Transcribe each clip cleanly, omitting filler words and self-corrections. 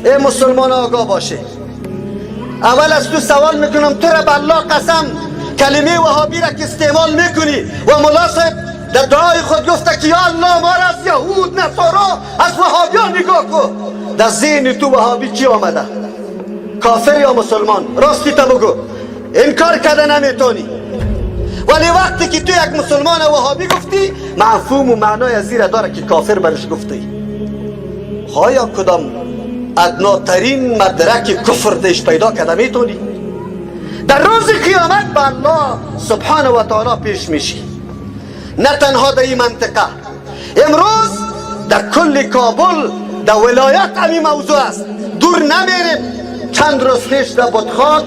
ای مسلمان، آگاه باشه. اول از تو سوال میکنم، تو را به الله قسم، کلمه وهابی را که استعمال میکنی و ملا صاحب در دعای خود گفته که یا الله، ما را از یهود، نصارا، از وهابیان نگاه کن، در ذهن تو وهابی چی آمده؟ کافر یا مسلمان؟ راستی تا بگو، انکار کرده نمیتونی. ولی وقتی که تو یک مسلمان وهابی گفتی، مفهوم و معنای از زیر داره که کافر برش گفتی. آیا کدام ادناترین مدرک کفر دیش پیدا کرده میتونی؟ در روز قیامت به الله سبحانه و تعالی پیش میشی. نه تنها در این منطقه، امروز در کل کابل، در ولایت همی موضوع است. دور نمیریم، چند روز پیش در بتخاک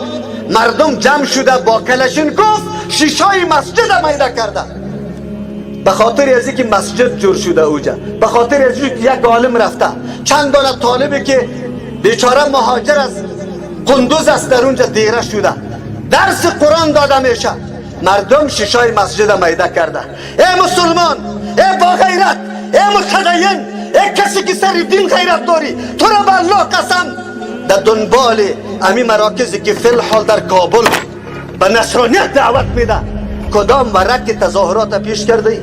مردم جمع شده، با کلشینکوف شیشای مسجد میده کرده، به خاطر از اینکه مسجد جور شده اوجا، به خاطر از اینکه یک عالم رفته، چند دانه طالبی که بیچاره مهاجر از قندوز است، در اونجا دیره شده، درس قرآن داده میشه، مردم شیشای مسجد میده کرده. ای مسلمان، ای با غیرت، ای متدین، ای کسی که سر دین غیرت داری، تو را به الله قسم، در دنبال امی مراکزی که فی الحال در کابل به نصرانیت دعوت میده، کدام ورق تظاهرات پیش کرده ای؟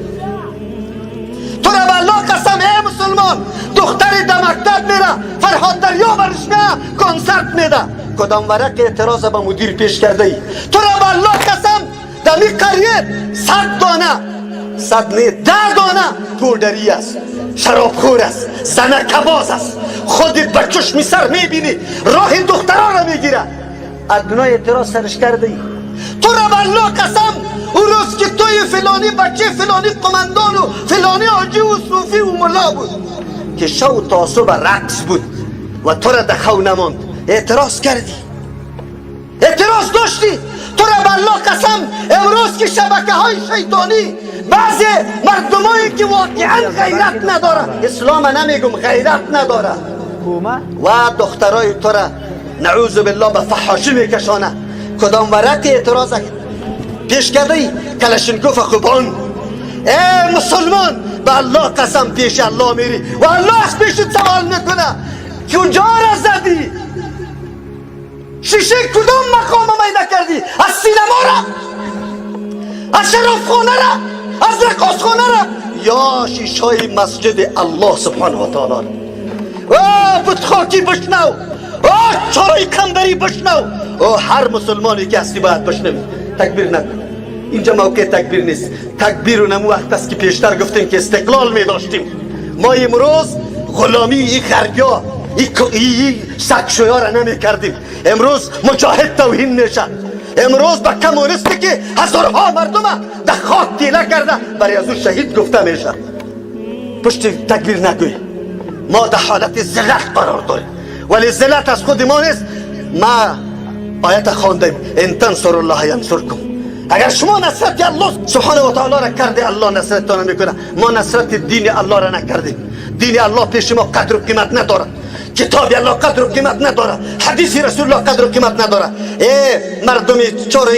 تو را به الله قسم، ای مسلمان، دختری در مکتب میره، فرهاد دریا برش نه کنسرت میده، کدام ورق اعتراض به مدیر پیش کرده ای؟ تو را به الله قسم، در می قریه 100 دانه، 100 نه، 10 دانه پودری است، شرابخور است، زنکباز است، خودت به چشم سر میبینی، راه دخترها را میگیره، ادنای اعتراض سرش کرده ای؟ تو را به الله قسم، او روز که توی فلانی بچه فلانی قمندان و فلانی حاجی و صوفی و ملا بود که شو تا صبح رقص بود و تو را در خو نماند، اعتراض کردی؟ اعتراض داشتی؟ تو را به الله قسم، امروز که شبکه های شیطانی، بعضی مردمایی که واقعا غیرت نداره، اسلام نمیگم، غیرت نداره و دخترای تو را نعوذ بالله به فحاشی میکشانه، کدام ورق اعتراض پیش کرده ای؟ کلشنکوف خوبان. ای مسلمان، به الله قسم، پیش الله میری و الله از پیشت سوال میکنه، کجا را زدی؟ شیشه کدام مقام میده کردی؟ از سینما را، از شرابخانه را، از رقاصخانه را یا شیشای مسجد الله سبحانه و تعالی را؟ او بتخاکی، بشنو. او چارای قنبری، بشنو. او هر مسلمانی که هستی باید بشنوی. تکبیر نکن، اینجا موقع تکبیر نیست. تکبیر و نمو وقت است که پیشتر گفتیم که استقلال می داشتیم. ما امروز غلامی این غربیا، ای سگشویا را نمی کردیم. امروز مجاهد توهین میشه. امروز به کمونیستی که هزارها مردم در خاک تیله کرده، برای از او شهید گفته میشه. پشت تکبیر نگوی. ما در حالت ذلت قرار داریم، ولی ذلت از خود ما نیست. ما آیت خواندیم: ان تنصروا الله ینصرکم. اگر شما نصرت الله سبحانه و تعالی را کرده، الله نصرتان میکنه. ما نصرت دین الله را نکردیم. دین الله پیش ما قدر و قیمت نداره، کتاب الله قدر و قیمت نداره، حدیث رسول الله قدر و قیمت نداره. ای مردم چاره.